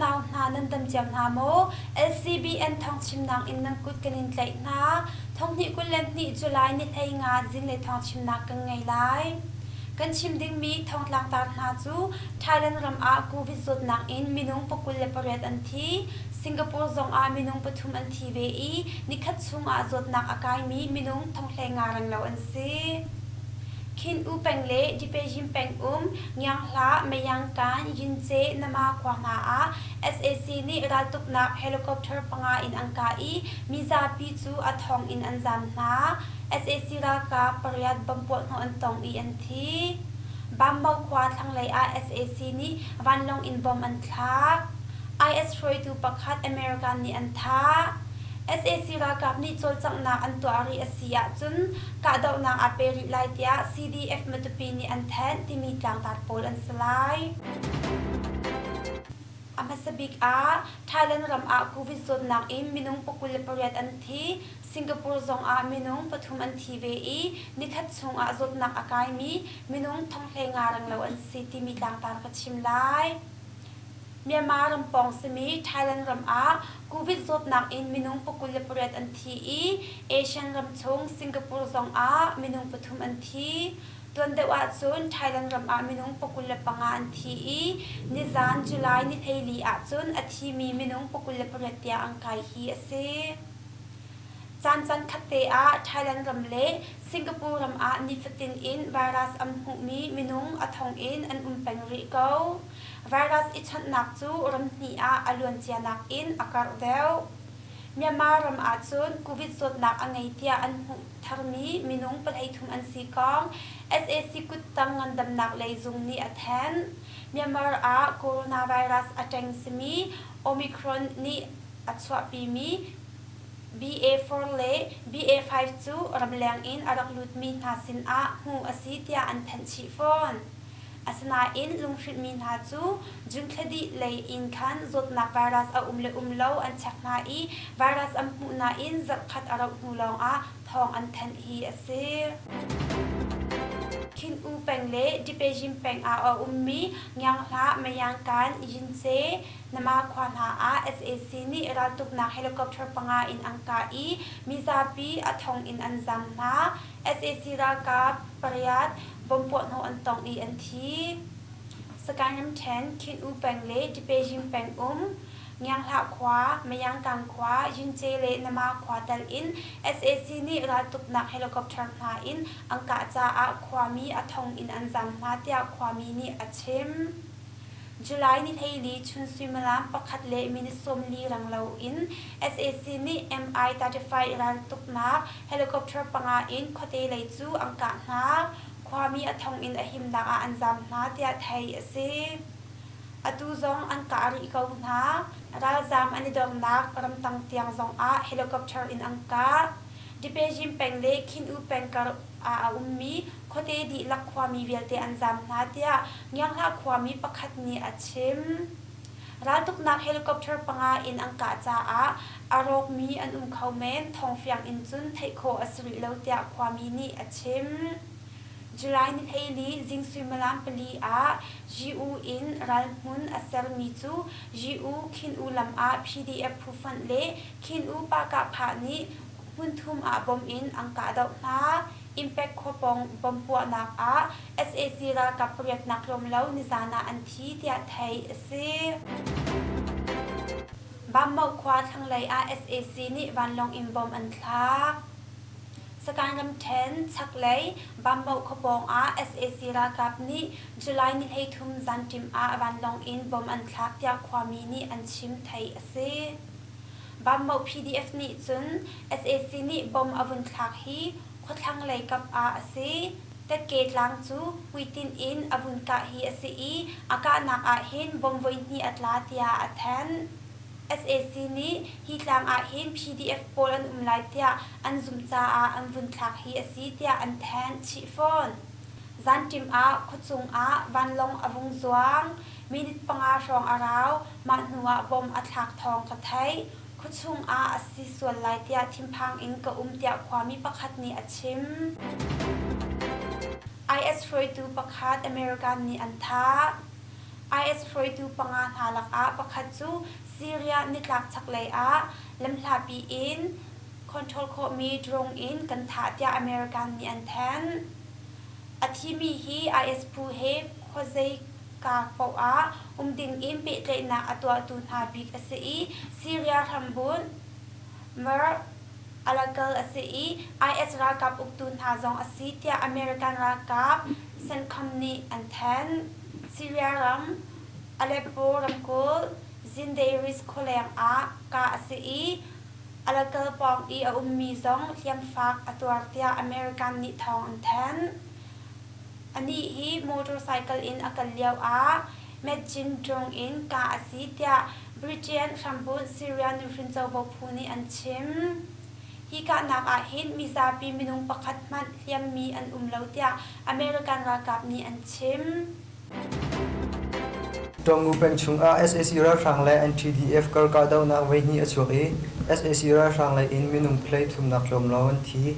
unau hna nan dam cio hna maw? LCBN thawngchimnak in nan kut kan in tlaih hna. Thonghnih 22 July ni 15 zinglei thawngchimnak kan ngei lai. Kan chim dingmi thongtlak tar hna cu Thailand ram ah COVID zawtnak in minung 28 an thi. Singapore zong ah minung pathum an thi ve i nikhat chung ah zawtnak a kaimi minung thonghlei nga renglo an si. Khin U peng le Dipejim peng um Ngianghla, Mayangkan, Yince, Nama khua hna ah sac nih raltuknak helicopter panga in an kah i mizapi cu a thong in an zaam hna. Sac ralkap pariat bomb puahhnawh an tong i an thi. Bambo khua thlanglei ah sac nih vanlawng in bomb an thlak. IS hruaitu pakhat America nih an thah. Sac ralkap nih cawlcanghnak an tuah rih a si ahcun kahdohnak aa pe rih lai tiah CDF Matupi nih an thanh timi tlangtar pawl an si lai. A hmasa bik ah Thailand ram ah COVID zawtnak in minung 28 an thi. Singapore zong ah minung pathum an thi ve i nikhat chung ah zawtnak a kaimi minung thonghlei nga renglo an si timi tlangtar ka chim lai. Myanmar ram pawng simi Thailand ram ah COVID zawtnak in minung 28 an thi i Asian ram chung Singapore zong ah minung pathum an thi. Tuan deuh ahcun Thailand ram ah minung 25 an thi i nizan July ni 14 ahcun a thimi minung 28 tiang an kai hi a si. Caan caan khatte ah Thailand ram le Singapore ram ah nifatin in virus an hmuhmi minung a thong in an um peng rih ko. Virus i chawnhnak cu ram hnih ah a luancia nakin a karh deuh. Myanmar ram ahcun COVID zawtnak a ngei tiah an hmuh tharmi minung 33 an si kong sac kuttang ngandamnak lei zung nih a thanh. Myanmar ah coronavirus a ṭeng simi Omicron nih a chuahpimi BA4 le BA5 cu ramleng in a rak lutmi hna sinah hmuh a si tiah an thanh chih fawn. Asinain lunghrinhmi hna cu June thla dih lei in khan zawtnak virus a um le um lo an check hna i virus an hmuh nain zarhkhat a rauh hnu lawngah thawng an thanh hi a si. Khin U peng le Dipejim peng ah a ummi Ngianghla, Mayangkan, Yince, Nama khua hna ah sac nih raltuknak helicopter panga in an kah i mizapi a thong in an zaam hna. Sac ralkap pariat bomb puahhnawh an tong i an thi. Sagaing ramṭhen, Khin U peng le Dipejim peng um Ngianghlah khua, Mayangkang khua, Yince le Nama khua tal in sac nih raltuknak helicopter hna in an kah caah khuami a thong in an zaam hna tiah khuami nih a chim. July ni 14 chun suimilam pakhat le minute 40 reng loin sac nih Mi-35 raltuknak helicopter panga in khuate lei cu an kah hna. Khuami a thong in a himnak ah an zaam hna tiah theih a si. Atu zong an kah rih ko hna. Ralzaam an i dornak ramtang tiang zong ah helicopter in an kah. Dipejim peng le Khin U peng kar ah a ummi khuate dihlak khuami vialte an zaam hna tiah Ngianghlah khuami pakhat nih a chim. Raltuknak helicopter panga in an kah caah a rawkmi an um kho men, thawngfiang in cun theih khawh a si rih lo tiah khuami nih a chim. July ni 14 zing suimilam pali ah GU in ralhmun a sermi cu GU Khin U lam ah PDF phufonh le Khin U Pah-kah-phah nih hmunthum ah bom in an kahdoh hna. Impact khua pawng bomb puahnak ah sac ralkap pariatnak tlawm lo nizan ah an thi tiah theih a si. Bammo khua thlanglei ah sac nih vanlawng in bomb an thlak. Sagaing ramṭhen chaklei Bambo khua pawng ah sac ralkap nih July ni 33 zanṭim ah vanlawng in bomb an thlak tiah khuami nih an chim theih a si. Bambo PDF nih cun sac nih bomb a vun thlak hi khuathlang lei kap ah a si. Tetke tlang cu hmuitinh in a vun kah hi a si i a kahnak ah hin bomb voihnih a tla tiah a thanh. Sac nih hi tlang ah hin PDF pawl an um lai tiah an zumh caah an vun thlak hi a si tiah an thanh chih fawn. Zanṭim ah khuachung ah vanlawng a vung zuang. Minute panga hrawng a rau. Mah hnuah bomb a thlak thawng ka theih. Khuachung ah a si sual lai tiah thinphang in ka um tiah khuami pakhat nih a chim. IS hruaitu pakhat American nih an thah. IS hruaitu panga hna lakah pakhat cu Syria nitlak chaklei ah lamhlapi in control khawhmi drone in kan thah tiah American nih an thanh. A thimi hi IS phu he khuazeika paoh ah um dingin pehtlaihnak a tuahtu hna bik a si i Syria hrambunh Mar-a-Lago a si i IS ralkap uktu hna zong a si tiah American ralkap CENTCOM nih an thanh. Syria ram Aleppo ramkulh Zinderis khualeng ah kah a si i Alagal pawng i a ummi zong hliamfak a tuar tiah American nih thawng an thanh. Anih hi motorcycle in a kal lioah Medjin drone in kah a si tiah Britain hrambunh Syria nuhrin covo phu nih an chim. Hi kahnak ah hin mizapi minung pakhat hmanh hliammi an um lo tiah American ralkap nih an chim. Tawngu peng chungah sac ralhrang le NTDF kar kahdohnak voihnih a chuak i sac ralhrang lei in minung phalei thumnak tlawm lo an thi.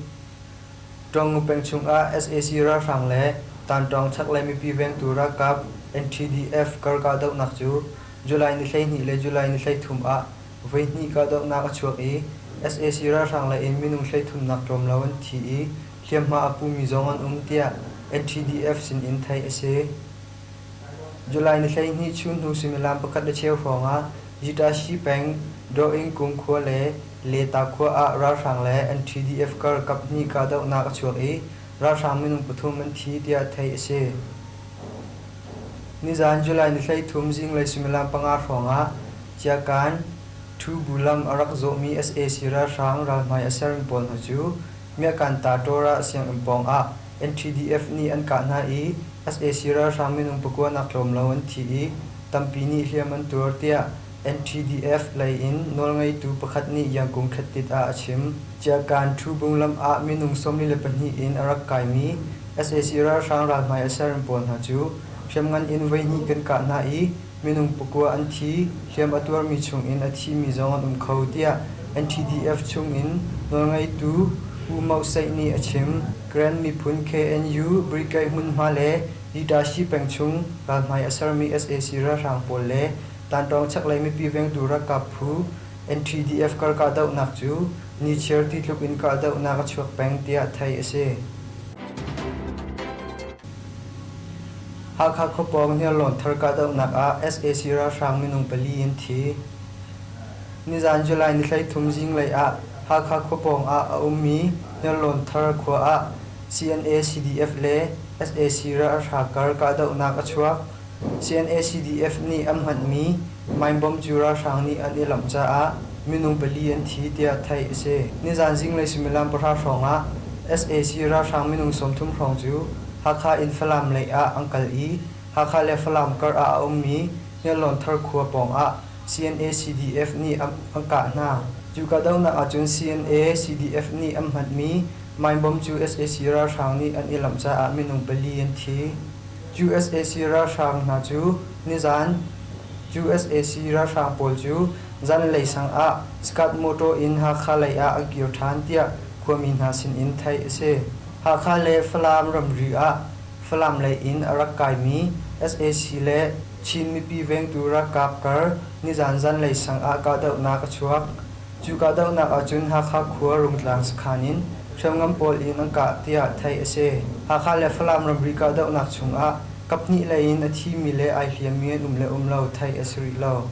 Tawngu peng chungah sac ralhrang le Tantawng chaklei mipi vengtu ralkap NTDF kar kahdohnak cu July ni 12 le July ni 13 ah voihnih kahdohnak a chuak i sac ralhrang lei in minung hleithumnak tlawm lo an thi i hliamhma a pumi zong an um tiah NTDF sinin theih a si. July ni 12 chun hnu suimilam pakhat le cheu hrawng ah Yitashi peng Dawingkung khua le Leta khua ah ralhrang le NTDF kar kaphnih kahdohnak a chuak i ralhrang minung pathum an thi tiah theih a si. Nizaan July ni 13 zinglei suimilam panga hrawng ah Ciakan Ṭhubu lam a rak zawhmi sac ralhrang ralhmai a sermi pawl hna cu Miakanta Torah sianginn pawng ah NTDF nih an kah hna i sac ralhrang minung pakua nak tlawm lo an thi i tampi nih hliam an tuar tiah NTDF lei in nawlngeitu pakhat nih Yangkung Khettit ah a chim. Ciakan Ṭhubung lam ah minung 24 in a rak kaimi sac ralhrang ralhmai a sermi pawl hna cu hriamngan in voihnih kan kah hna i minung pakua an thi, hliam a tuarmi chungin a thimi zong an um kho tiah NTDF chungin nawlngeitu U Moh Seih nih a chim. Karen miphun KNU Brigade hmunhma le Yitashi peng chung ralhmai a sermi sac ralhrang pawl le Tantawng chaklei mipi vengtu ralkap phu NTDF kar kahdohnak cu nichiar ti tluk in kahdohnak a chuak peng tiah theih a si. Hakha khuapawng Hniarlawn thar kahdohnak ah sac ralhrang minung pali an thi. Nizaan July ni 13 zinglei ah Hakha khuapawng ah a ummi Hniarlawn thar khua ah CNA CDF le sac ralhrang kar kahdohnak a chuak. CNA CDF nih an hmanhmi mine-bomb cu ralhrang nih an i lamh caah minung pali an thi tiah theih a si. Nizaan zinglei suimilam pahra hrawng ah sac ralhrang minung 30 hrawng cu Hakha in Falam lei ah an kal i Hakha le Falam kar ah a ummi Hniarlawn Thar khua pawng ah CNA CDF nih an kah hna. Cu kahdohnak ahcun CNA CDF nih an hmanhmi mine-bomb cu sac ralhrang nih an i lamh caah minung pali an thi. USAC ralhrang hna cu nizaan USAC ralhrang pawl cu zanlei sang ah Skat motor in Hakha lei ah an kir ṭhan tiah khuami hna sinin theih a si. Hakha le Falam ramri ah Falam lei in a rak kaimi sac le Chin mipi vengtu ralkap kar nizaan zanlei sang ah kahdohnak a chuak. Cu kahdohnak ahcun Hakha khua Rungtlang sakhan in hriamngan pawl in an kah tiah theih a si. Hakha le Falam ramri kahdohnak chungah kaphnih lei in a thimi le ai hliammi an um le um lo theih a si rih lo.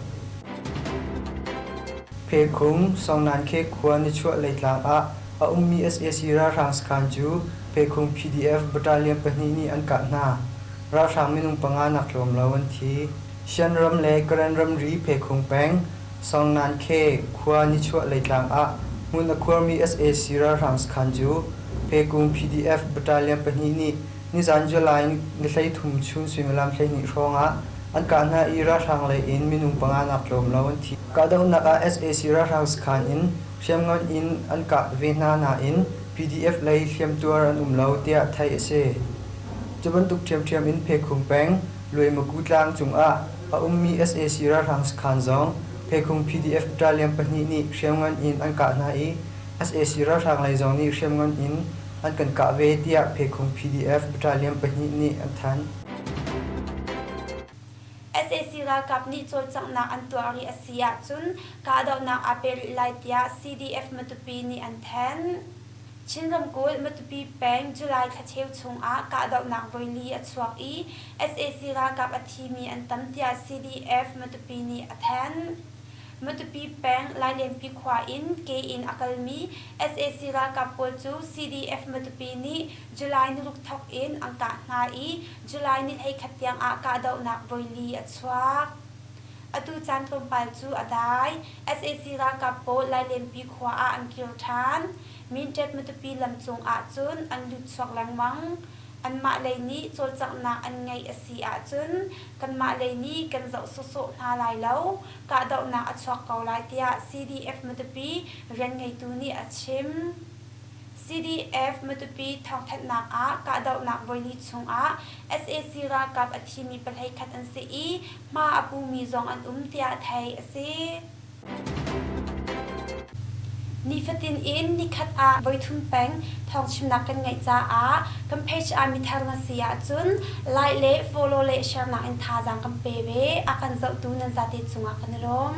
Phekhung, Songnankhe khua nichuah leitlang ah a ummi sac ralhrang sakhan cu Phekhung PDF battalion pahnih nih an kah hna. Ralhrang minung panga nak tlawm lo an thi. Shan ram le Karen ramri Phekhung peng Songnankhe khua nichuah leitlang ah hmun a khuarmi sac ralhrang sakhan cu Phekung PDF battalion pahnih nih nizaan July ni 13 chun suimilam 12 hrawng ah an kah hna i ralhrang lei in minung panga nak tlawm lo an thi. Kahdohnak ah sac ralhrang sakhan in hriamngan in an kah ve hna nain PDF lei hliamtuar an um lo tiah theih a si. Cu bantuk ṭhiamṭhiam in Phekhung peng Luaimaku tlang cungah a ummi sac ralhrang sakhan zong Phekhung PDF battalion pahnih nih hriamngan in an kah hna i sac ralhrang lei zong nih hriamngan in an kan kah ve tiah Phekhung PDF battalion pahnih nih an thanh. Sac ralkap nih cawlcanghnak an tuah rih a si ahcun kahdohnak aa pe rih lai tiah CDF Matupi nih an thanh. Chin ramkulh Matupi peng July thlacheu chung ah kahdohnak voili a chuak i sac ralkap a thimi an tam tiah CDF Matupi nih a thanh. Matupi peng Lailenpi khua in ke in a kalmi sac ralkap pawl cu CDF Matupi nih July niruk thawk in an kah hna i July ni 11 tiang ah kahdohnak voili a chuak. Atu caan tlawmpal cu a dai. Sac ralkap pawl Lailenpi khua ah an kir ṭhan. Minṭet Matupi lam cung ahcun an lutchuak lengmang. Anmah lei nih cawlcanghnak an ngeih a si ahcun kanmah lei nih kan zoh sawhsawh hna lai lo, kahdohnak a chuak ko lai tiah CDF Matupi rianngeitu nih a chim. CDF Matupi thawngthanhnak ah kahdohnak voili chungah sac ralkap a thimi pahleikhat an si i hma a pumi zong an um tiah theih a si. Nifatin in nikhat ah voithum peng thawngchimnak kan ngeih caah kan page ah mithar na si ahcun like le follow le share nak in thazaang kan pe ve. A kan zohtu nan zate cungah kan i lawm.